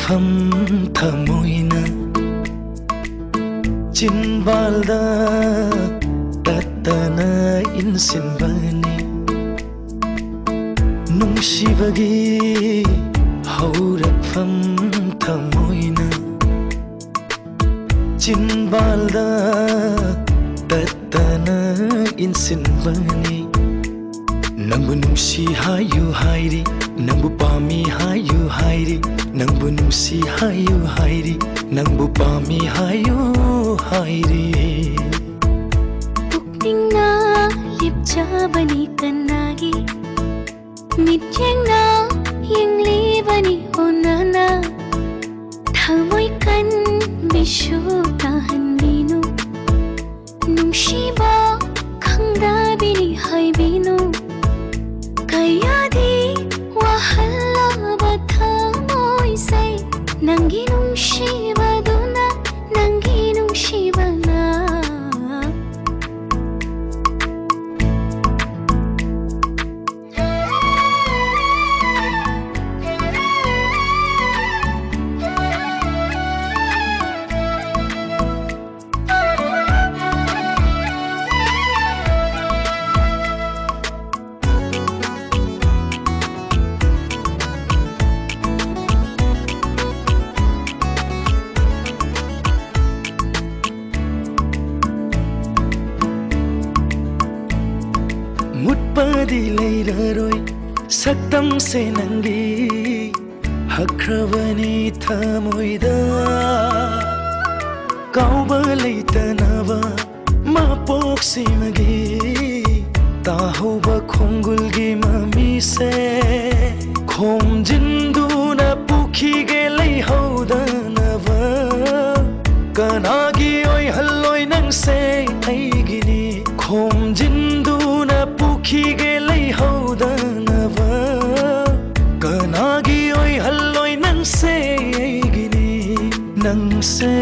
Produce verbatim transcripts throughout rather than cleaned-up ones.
ꯐꯝ ꯊꯃꯣꯏꯅ ꯆꯤꯟꯕꯥꯜꯗ ꯇꯠꯇꯅ ꯏꯟꯁꯤꯟꯕꯅꯤ꯫ ꯅꯨꯡꯁꯤꯕꯒꯤ ꯍꯧꯔꯛꯐꯝ ꯊꯃꯣꯏꯅ ꯆꯤꯟꯕꯥꯜꯗ ꯇꯠꯇꯅ ꯏꯟꯁꯤꯟꯕꯅꯤ꯫ ꯅꯪꯕꯨ ꯅꯨꯡꯁꯤ ꯍꯥꯏꯌꯨ ꯍꯥꯏꯔꯤ, ꯅꯪꯕꯨ ꯄꯥꯝꯃꯤ ꯍꯥꯏꯌꯨ ꯍꯥꯏꯔꯤ, ꯅꯪꯕꯨ ꯅꯨꯡꯁꯤ ꯍꯥꯏꯌꯨ ꯍꯥꯏꯔꯤ, ꯅꯪꯕꯨ ꯄꯥꯝꯃꯤ ꯍꯥꯏꯌꯨ ꯍꯥꯏꯔꯤ꯫ ꯄꯨꯛꯅꯤꯡꯅ ꯂꯦꯞꯆꯕꯅꯤ ꯀꯅꯥꯒꯤ, ꯃꯤꯠꯌꯦꯡꯅ ꯌꯦꯡꯂꯤꯕꯅꯤ ꯑꯣꯟꯅꯅ꯫ ꯊꯃꯣꯏ ꯀꯟꯕꯤꯁꯨ ꯇꯥꯍꯟꯕꯤꯅꯨ, ꯅꯨꯡꯁꯤꯕ ꯈꯪꯗꯕꯤꯅꯤ ꯍꯥꯏꯕꯤꯅꯨ꯫ ꯀꯌꯥꯗꯤ ꯋꯥꯍꯜꯂꯕ ꯊꯃꯣꯏꯁꯦ, ꯅꯪꯒꯤ ꯅꯨꯡꯁꯤꯕꯗꯨꯅ, ꯅꯪꯒꯤ ꯅꯨꯡꯁꯤꯕꯅ꯫ ꯃꯨꯠꯄꯗꯤ ꯂꯩꯔꯔꯣꯏ ꯁꯛꯇꯝꯁꯦ ꯅꯪꯒꯤ, ꯍꯛꯈ꯭ꯔꯕꯅꯤ ꯊꯃꯣꯏꯗ꯫ ꯀꯥꯎꯕ ꯂꯩꯇꯅꯕ ꯃꯄꯣꯛꯁꯤꯃꯒꯤ ꯇꯥꯍꯧꯕ ꯈꯣꯡꯒꯨꯜꯒꯤ ꯃꯃꯤꯁꯦ ꯈꯣꯝꯖꯤꯟꯗꯨꯅ ꯄꯨꯈꯤꯒꯦ ꯂꯩꯍꯧꯗꯅꯕ꯫ ꯀꯅꯥꯒꯤ ꯑꯣꯏꯍꯜꯂꯣꯏ ꯅꯪꯁꯦ ꯑꯩꯒꯤꯅꯤ, ꯈꯣꯝꯖꯤꯟꯗꯨꯅ ꯄꯨꯈꯤꯒꯦ ꯂꯩꯍꯧꯗꯅꯕ꯫ ꯀꯅꯥꯒꯤ ꯑꯣꯏꯍꯜꯂꯣꯏ ꯅꯪꯁꯦ ꯑꯩꯒꯤꯅꯤ, ꯅꯪꯁꯦ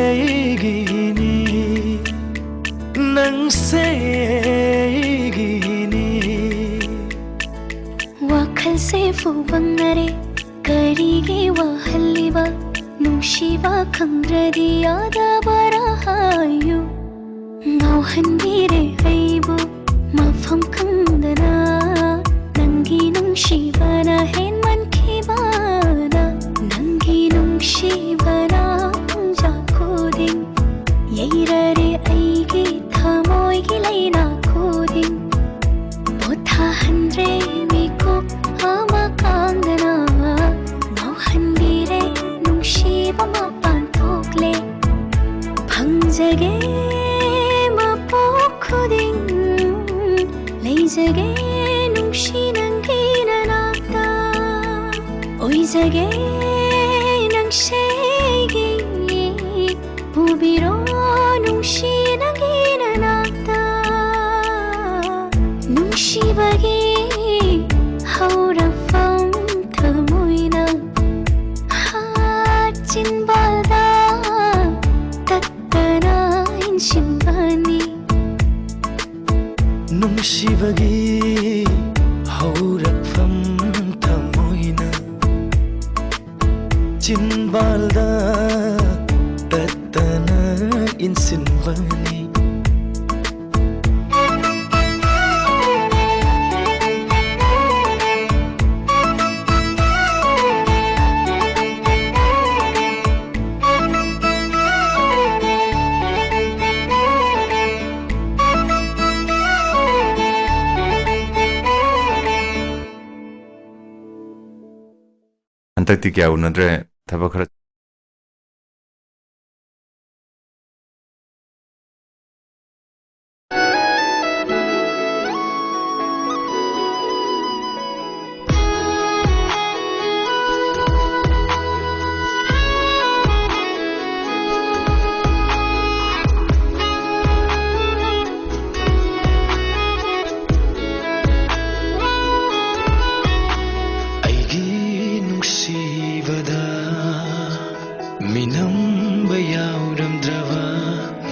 ꯑꯩꯒꯤꯅꯤ, ꯅꯪꯁꯦ ꯑꯩꯒꯤꯅꯤ꯫ ꯋꯥꯈꯜꯁꯦ ꯐꯨꯕꯪꯅꯔꯦ, ꯀꯔꯤꯒꯤ ꯋꯥꯍꯜꯂꯤꯕ? ꯅꯨꯡꯁꯤꯕ ꯈꯪꯗ꯭ꯔꯗꯤ ꯌꯥꯗꯕꯔꯥ ꯍꯥꯏꯌꯨ꯫ ꯉꯥꯎꯍꯟꯕꯤꯔꯦ ꯑꯩꯕꯨ ꯃꯐꯝ ꯈꯪꯗꯅ, ꯅꯪꯒꯤ ꯅꯨꯡꯁꯤꯕꯅ ꯍꯦꯟꯃꯟꯈꯤꯕꯅ, ꯅꯪꯒꯤ ꯅꯨꯡꯁꯤꯕꯅ ꯄꯨꯡꯖꯥ ꯈꯨꯗꯤꯡ ꯌꯩꯔꯔꯦ ꯑꯩꯒꯤ ꯊꯃꯣꯏꯒꯤ ꯂꯩꯅꯥ ꯈꯨꯗꯤꯡ꯫ ꯄꯣꯊꯥꯍꯟꯗ꯭ꯔꯦ ꯃꯤꯀꯨꯞ ꯑꯃ ꯀꯥꯡꯗꯅ, ꯉꯥꯎꯍꯟꯕꯤꯔꯦ ꯅꯨꯡꯁꯤꯕ ꯃꯄꯥꯟ ꯊꯣꯛꯂꯦ꯫ ꯐꯪꯖꯒꯦ ꯃꯄꯣꯛ ꯈꯨꯗꯤꯡ, ꯂꯩꯖꯒꯦ ꯅꯨꯡꯁꯤ ꯅꯪꯒꯤ ꯅꯅꯥꯛꯇ꯫ ꯑꯣꯏꯖꯒꯦ ꯅꯪꯁꯦ ꯑꯩꯒꯤ, ꯄꯨꯕꯤꯔꯣ ꯅꯨꯡꯁꯤ ꯅꯪꯒꯤ ꯅꯅꯥꯛꯇ꯫ ꯅꯨꯡꯁꯤꯕꯒꯤ ꯍꯧꯔꯛꯐꯝ ꯊꯃꯣꯏꯅ ꯍꯥ ꯆꯤꯟꯕꯥꯜꯗ ꯇꯠꯇꯅ ꯏꯟꯁꯤꯟꯕꯅꯤ꯫ ꯅꯨꯡꯁꯤꯕꯒꯤ ꯍꯧꯔꯛꯐꯝ ꯊꯃꯣꯏꯅ ꯆꯤꯟꯕꯥꯜꯗ ꯇꯠꯇꯅ ꯏꯟꯁꯤꯟꯕꯅꯤ꯫ ꯍꯟꯗꯛꯇꯤ ꯀꯌꯥ ꯎꯅꯗ꯭ꯔꯦ, ꯊꯕꯛ ꯈꯔ ꯑꯩꯒꯤ ꯅꯨꯡꯁꯤꯕꯗ ꯃꯤꯅꯝꯕ ꯌꯥꯎꯔꯝꯗ꯭ꯔꯕ,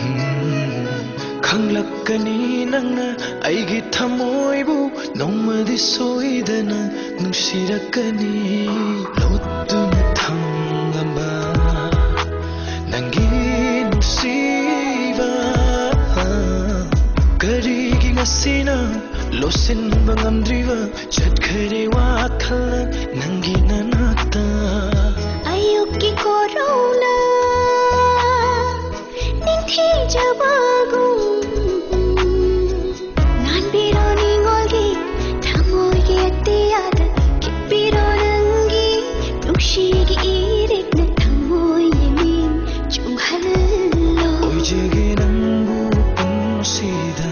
ꯎꯝ, ꯈꯪꯂꯛꯀꯅꯤ ꯅꯪꯅ ꯑꯩꯒꯤ ꯊꯃꯣꯏꯕꯨ ꯅꯣꯡꯃꯗꯤ ꯁꯣꯏꯗꯅ ꯅꯨꯡꯁꯤꯔꯛꯀꯅꯤ꯫ ꯂꯣꯠꯇꯨꯅ ꯊꯝꯂꯝꯕ ꯅꯪꯒꯤ ꯅꯨꯡꯁꯤꯕ ꯀꯔꯤꯒꯤ ꯉꯁꯤꯅ ꯂꯣꯠꯁꯤꯟꯕ ꯉꯝꯗ꯭ꯔꯤꯕ? ꯆꯠꯈꯔꯦ ꯋꯥꯈꯜ ꯅꯪꯒꯤ ꯅꯅꯥꯛꯇ꯫ ꯑꯌꯨꯛꯀꯤ ꯀꯣꯔꯧꯅ ꯅꯤꯡꯊꯤꯖꯕꯒꯨꯝ ꯉꯥꯟꯕꯤꯔꯣ ꯅꯤꯡꯉꯣꯜꯒꯤ ꯊꯃꯣꯏꯒꯤ ꯑꯇꯤꯌꯥꯗ ꯈꯤꯛꯄꯤꯔꯣ ꯅꯪꯒꯤ ꯅꯨꯡꯁꯤꯒꯤ ꯏꯔꯤꯛꯅ ꯊꯃꯣꯏ ꯌꯦꯃꯤꯡ ꯆꯨꯝꯍꯜꯂꯣ꯫ ꯑꯣꯏꯖꯒꯦ ꯅꯪꯕꯨ ꯄꯨꯟꯁꯤꯗ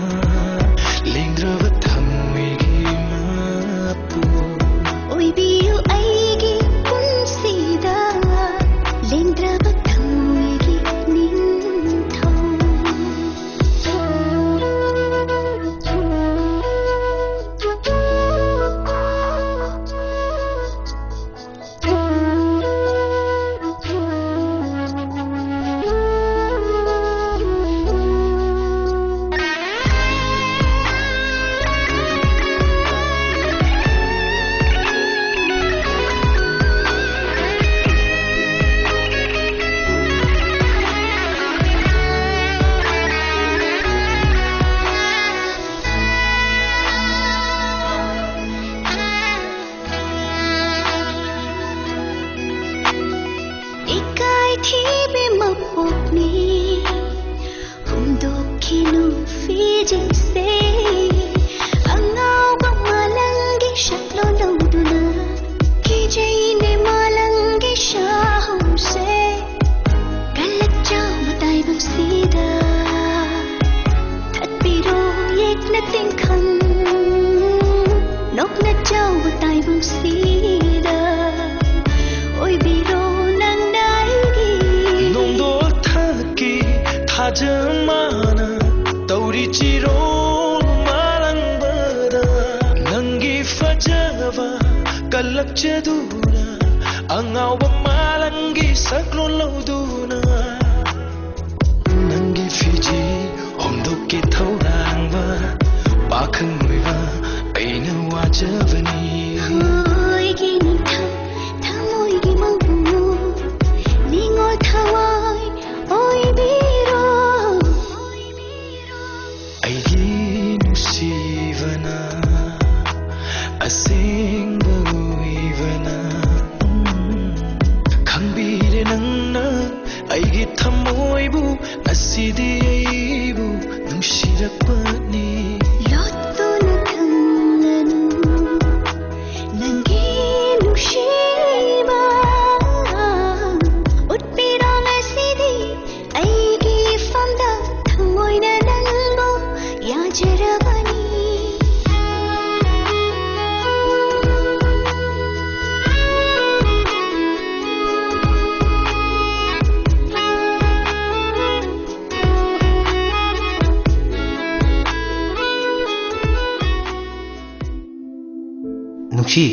ꯂꯦꯡꯗ꯭ꯔꯕ ꯊꯃꯣꯏꯒꯤ ꯃꯄꯨ꯫ ꯑꯣꯏꯕꯤꯌꯨ ꯑꯩꯒꯤ ꯄꯨꯟꯁꯤꯗ ꯂꯦꯡꯗ꯭ꯔꯕ ꯊꯃꯣꯏꯒꯤ ꯅꯤꯡꯊꯧ꯫ ꯏꯀꯥꯏ ꯊꯤꯕꯤ ꯃꯄꯣꯛꯅꯤ ꯍꯨꯝꯗꯣꯛꯈꯤꯅꯨ ꯐꯤꯖꯦꯜꯁꯦ꯫ ꯑꯉꯥꯎꯕ ꯃꯥꯂꯪꯒꯤ ꯁꯛꯂꯣꯟ ꯂꯧꯗꯨꯅ ꯀꯤꯖꯩꯅꯦ ꯃꯥꯂꯪꯒꯤ ꯁꯥꯍꯨꯝꯁꯦ꯫ ꯀꯜꯂꯛꯆꯧ ꯇꯥꯏꯕꯪꯁꯤꯗ ꯊꯠꯄꯤꯔꯣ ꯌꯦꯛꯅ ꯇꯤꯡꯈꯪ꯫ ꯅꯣꯛꯅꯆꯧ ꯇꯥꯏꯕꯪꯁꯤꯗ ꯑꯣꯏꯕꯤꯔꯣ ꯅꯪꯅ ꯑꯩꯒꯤ ꯅꯣꯡꯗꯣꯜ ꯊꯛꯀꯤ ꯊꯥꯖꯃꯥꯅ ꯇꯧꯔꯤ ꯆꯤꯔꯣ ꯃꯥꯂꯪꯕꯗ ꯅꯪꯒꯤ ꯐꯖꯕ ꯀꯜꯂꯛꯆꯗꯨꯅ ꯑꯉꯥꯎꯕ ꯃꯥꯂꯪꯒꯤ ꯁꯛꯂꯣꯟ ꯂꯧꯗꯨꯅ ꯅꯪꯒꯤ ꯐꯤꯖꯤ ꯍꯣꯝꯗꯣꯛꯀꯦ ꯑꯩꯒꯤ ꯊꯃꯣꯏꯕꯨ ꯉꯁꯤꯗꯤ ꯑꯩꯕꯨ ꯅꯨꯡꯁꯤꯔꯛꯄꯅꯤ꯫ ꯂꯣꯠꯇꯨꯅ ꯊꯝꯂꯅꯨ ꯅꯪꯒꯤ ꯅꯨꯡꯁꯤꯕ꯫ ꯎꯠꯄꯤꯔꯣ ꯉꯁꯤꯗꯤ ꯑꯩꯒꯤ ꯏꯐꯝꯗ ꯊꯃꯣꯏꯅ ꯅꯪꯕꯨ ꯌꯥꯖꯔꯕꯅꯤ꯫ ꯅꯨꯡꯁꯤ꯫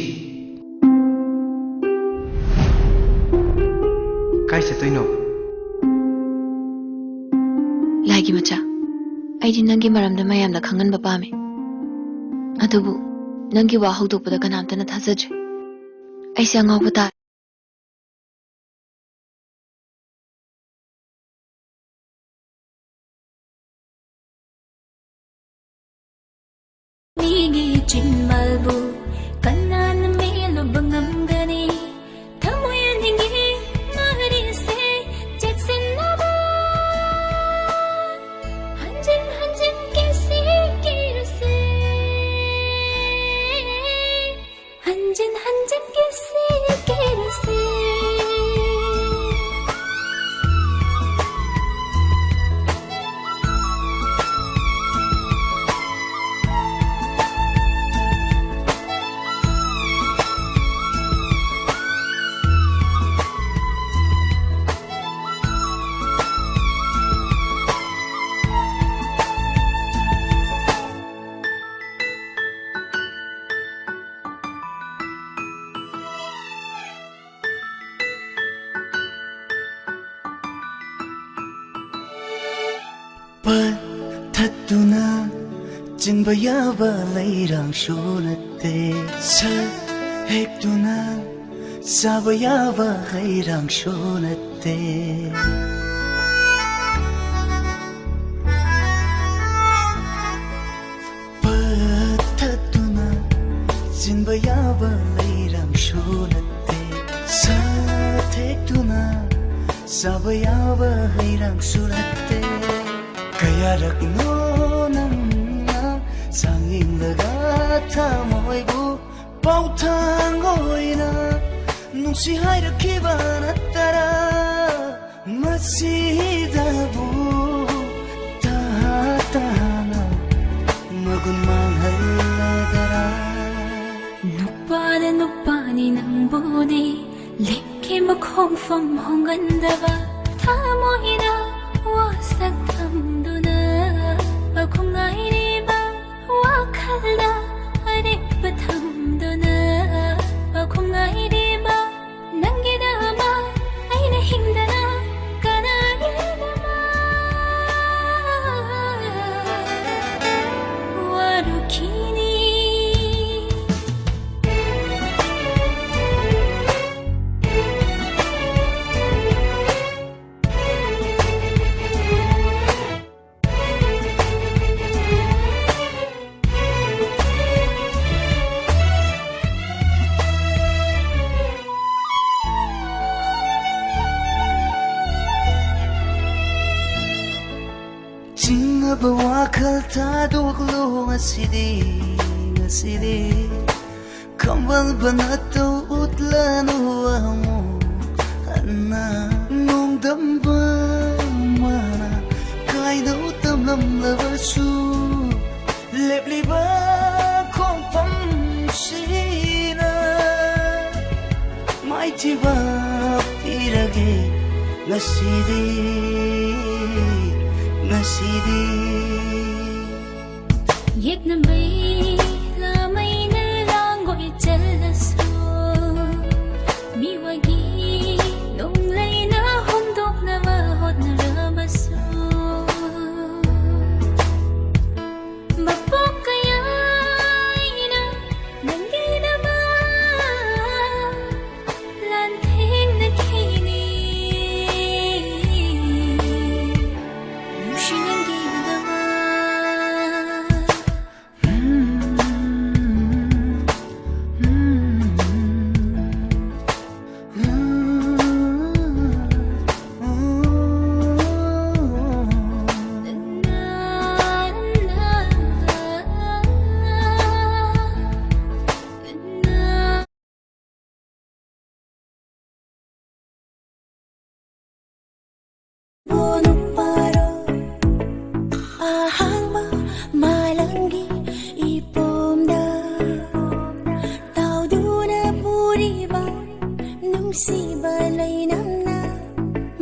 ꯀꯥꯏ ꯆꯠꯇꯣꯏꯅꯣ? ꯂꯥꯏꯒꯤ ꯃꯆꯥ, ꯑꯩꯗꯤ ꯅꯪꯒꯤ ꯃꯔꯝꯗ ꯃꯌꯥꯝꯅ ꯈꯪꯍꯟꯕ ꯄꯥꯝꯃꯤ꯫ ꯑꯗꯨꯕꯨ ꯅꯪꯒꯤ ꯋꯥ ꯍꯧꯗꯣꯛꯄꯗ ꯀꯅꯥꯝꯇꯅ ꯊꯥꯖꯗ꯭ꯔꯦ꯫ ꯑꯩꯁꯦ ꯑꯉꯥꯎꯕ ꯇꯥꯔꯦ꯫ ꯃꯤꯒꯤ ꯆꯤꯟꯕꯥꯜꯕꯨ ꯀꯅꯥꯅ ꯃꯦꯜꯂꯨꯕ ꯉꯝꯒꯅꯤ? ꯊꯃꯣꯏ ꯑꯅꯤꯒꯤ ꯃꯔꯤꯁꯦ ꯆꯦꯛꯁꯤꯟꯅꯕ ꯍꯟꯖꯤꯟ ꯍꯟꯖꯤꯟ ꯀꯤꯁꯤ ꯀꯤꯔꯁꯦ꯫ ꯍꯟꯖꯤꯟ ꯍꯟꯖꯤꯟ ꯀꯤꯁꯤ ꯀꯤꯔꯁꯦ꯫ ꯄꯠꯊꯠꯇꯨꯅ ꯆꯤꯟꯕ ꯌꯥꯕ ꯂꯩꯔꯥꯡꯁꯨ ꯅꯠꯇꯦ꯫ ꯁꯠ ꯍꯦꯛꯇꯨꯅ ꯆꯥꯕ ꯌꯥꯕ ꯍꯩꯔꯥꯡꯁꯨ ꯅꯠꯇꯦ꯫ ꯄꯠꯊꯠꯇꯨꯅ ꯆꯤꯟꯕ ꯌꯥꯕ ꯂꯩꯔꯥꯡꯁꯨ ꯅꯠꯇꯦ꯫ ꯁꯠ ꯍꯦꯛꯇꯨꯅ ꯆꯥꯕ ꯌꯥꯕ ꯍꯩꯔꯥꯡꯁꯨ ꯅꯠꯇꯦ꯫ ꯀꯌꯥꯔꯛꯅꯣ ꯅꯪꯅ ꯆꯥꯡ ꯌꯦꯡꯂꯒ ꯊꯃꯣꯏꯕꯨ ꯄꯥꯎꯊꯥꯡ ꯑꯣꯏꯅ ꯅꯨꯡꯁꯤ ꯍꯥꯏꯔꯛꯈꯤꯕ ꯅꯠꯇꯔꯥ? ꯃꯁꯤꯗꯕꯨ ꯇꯍꯥ ꯇꯍꯥꯅ ꯃꯒꯨꯟ ꯃꯥꯡꯍꯜꯂꯗꯔꯥ? ꯅꯨꯄꯥꯅ ꯅꯨꯄꯥꯅꯤ ꯅꯪꯕꯨꯗꯤ ꯂꯦꯞꯈꯤꯕ ꯈꯣꯡꯐꯝ ꯍꯣꯡꯍꯟꯗꯕ, ꯊꯃꯣꯏꯅ ꯋꯥꯁꯛ ꯊꯝꯗꯨꯅ ꯄꯥꯎꯈꯨꯝ ꯉꯥꯏꯔꯤꯕ, ꯋꯥꯈꯜꯗ ꯑꯔꯦꯞꯄ ꯊꯝꯗꯨꯅ ꯄꯥꯎꯈꯨꯝ ꯉꯥꯏꯔꯤꯕ, ꯅꯪꯒꯤꯗꯃꯛ ꯑꯩꯅ ꯍꯤꯡꯗꯅ ꯀꯅꯥꯒꯤꯗꯃꯛ ꯋꯥꯔꯨꯈꯤꯅꯤ? ꯆꯤꯡꯅꯕ ꯋꯥꯈꯜ ꯊꯥꯗꯣꯛꯂꯣ ꯉꯁꯤꯗꯤ, ꯉꯁꯤꯗꯤ꯫ ꯈꯝꯕꯜꯕ ꯅꯠꯇꯧ ꯎꯠꯂꯅꯨ ꯑꯃꯨꯛ ꯍꯟꯅ꯫ ꯅꯣꯡꯗꯝꯕ ꯑꯃꯅ ꯀꯥꯏꯅꯧ ꯇꯝꯂꯝꯂꯕꯁꯨ, ꯂꯦꯞꯂꯤꯕ ꯈꯣꯡꯐꯝꯁꯤꯅ ꯃꯥꯏꯊꯤꯕ ꯄꯤꯔꯒꯦ ꯉꯁꯤꯗꯤ, ꯉꯁꯤꯗꯤ꯫ ꯌꯦꯛꯅꯕꯩ ꯂꯥꯃꯩꯅ ꯂꯥꯡꯒꯣꯏ ꯆꯠꯂꯁꯨ, ꯃꯤꯋꯥꯒꯤ ꯅꯣꯡꯂꯩꯅ ꯍꯨꯝꯗꯣꯛꯅꯕ ꯍꯣꯠꯅꯔꯕꯁꯨ, ꯃꯄꯣꯛ ꯀꯌꯥ ꯑꯩꯅ ꯅꯪꯒꯤꯗꯃꯛ ꯂꯥꯟꯊꯦꯡꯅꯈꯤꯅꯤ꯫ ꯅꯨꯡꯁꯤ ꯅꯪꯒꯤꯗꯃꯛ ꯁꯤꯕ ꯂꯩꯅꯝꯅ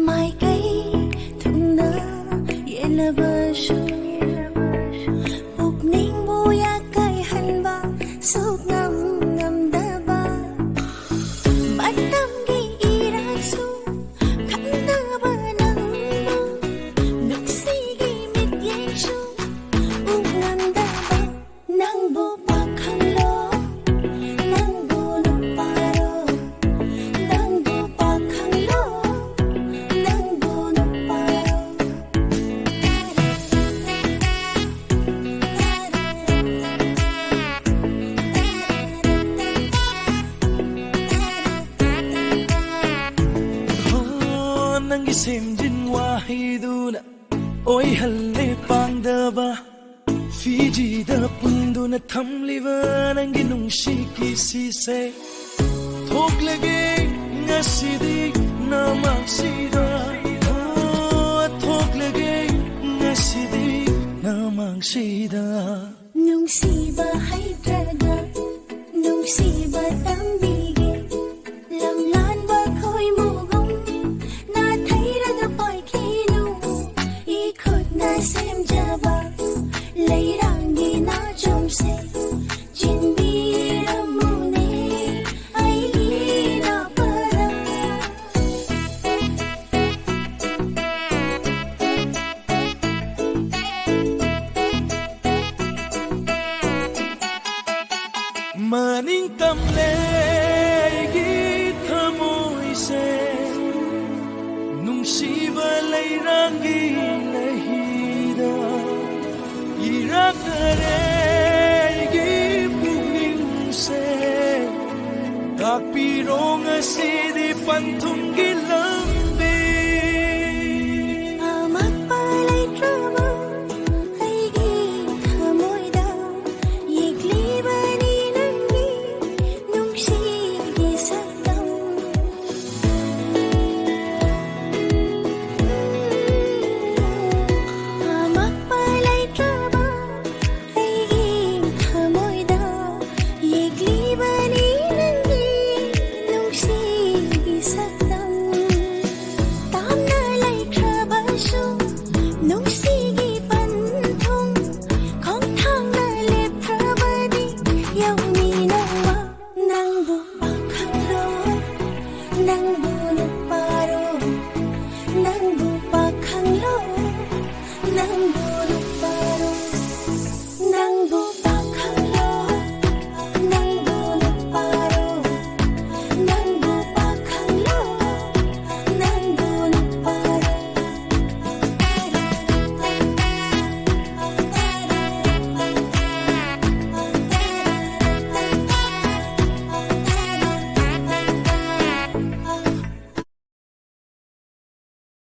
ꯃꯥꯏꯀꯩ ꯊꯨꯡꯅ ꯌꯦꯜꯂꯕꯁꯨ, ꯄꯨꯛꯅꯤꯡꯕꯨ ꯌꯥꯀꯥꯏꯍꯟꯕ ꯁꯨꯛꯉꯝ ꯉꯝꯗꯕ, ꯃꯇꯝꯒꯤ ꯏꯔꯥꯡꯁꯨ ꯈꯪꯗꯕ ꯅꯪꯕꯨ, ꯅꯨꯡꯁꯤꯒꯤ ꯃꯤꯠꯌꯦꯡꯁꯨ ꯎ ꯉꯝꯗꯕ ꯅꯪꯕꯨ ꯄꯥꯈꯪꯂꯣ, ꯅꯪꯕꯨ ꯅꯨꯄꯥꯔꯣ, ꯅꯪꯕꯨ ꯄꯥꯈꯪꯂꯣ, ꯅꯪꯕꯨ ꯅꯨꯄꯥꯔꯣ꯫ ꯍꯣ, ꯅꯪꯒꯤ ꯁꯦꯝꯖꯤꯟ ꯋꯥꯍꯩꯗꯨꯅ ꯑꯣꯏꯍꯜꯂꯦ ꯄꯥꯡꯗꯕ, ꯐꯤꯖꯤꯗ ꯄꯨꯟꯗꯨꯅ ꯊꯝꯂꯤꯕ ꯅꯪꯒꯤ ꯅꯨꯡꯁꯤ ꯀꯤꯁꯤꯁꯦ꯫ ꯊꯣꯛꯂꯒꯦ ꯉꯁꯤꯗꯤ ꯅꯃꯥꯡꯁꯤꯗ, ꯑꯣ, ꯊꯣꯛꯂꯒꯦ ꯉꯁꯤꯗꯤ ꯅꯃꯥꯡꯁꯤꯗ꯫ ꯅꯨꯡꯁꯤꯕ ꯍꯩꯇ꯭ꯔꯒ ꯅꯨꯡꯁꯤꯕ ꯇꯝꯕꯤꯒꯦ꯫ ꯂꯝꯂꯥꯟꯕ ꯈꯣꯏꯃꯨꯒꯨꯝ ꯅꯥꯊꯩꯔꯒ ꯄꯥꯏꯈꯤꯅꯨ꯫ ꯏꯈꯨꯠꯅ ꯁꯦꯝꯖꯕ ꯂꯩꯔꯥꯡꯒꯤ ꯅꯥꯆꯣꯝꯁꯦ ꯆꯤꯟꯕꯤꯔꯝꯃꯨꯅꯦ ꯑꯩꯒꯤ ꯏꯅꯥꯎꯄꯥꯔꯥ꯫ ꯃꯅꯤꯡ ꯇꯝꯂꯦ ꯑꯩꯒꯤ ꯊꯃꯣꯏꯁꯦ, ꯅꯨꯡꯁꯤꯕ ꯂꯩꯔꯥꯡꯒꯤ ꯂꯩꯍꯤꯗ ꯏꯔꯥꯛꯅꯔꯦ ꯑꯩꯒꯤ ꯄꯨꯛꯅꯤꯡꯁꯦ꯫ ꯇꯥꯛꯄꯤꯔꯣ ꯉꯁꯤꯗꯤ ꯄꯟꯊꯨꯡꯒꯤ ꯂꯝ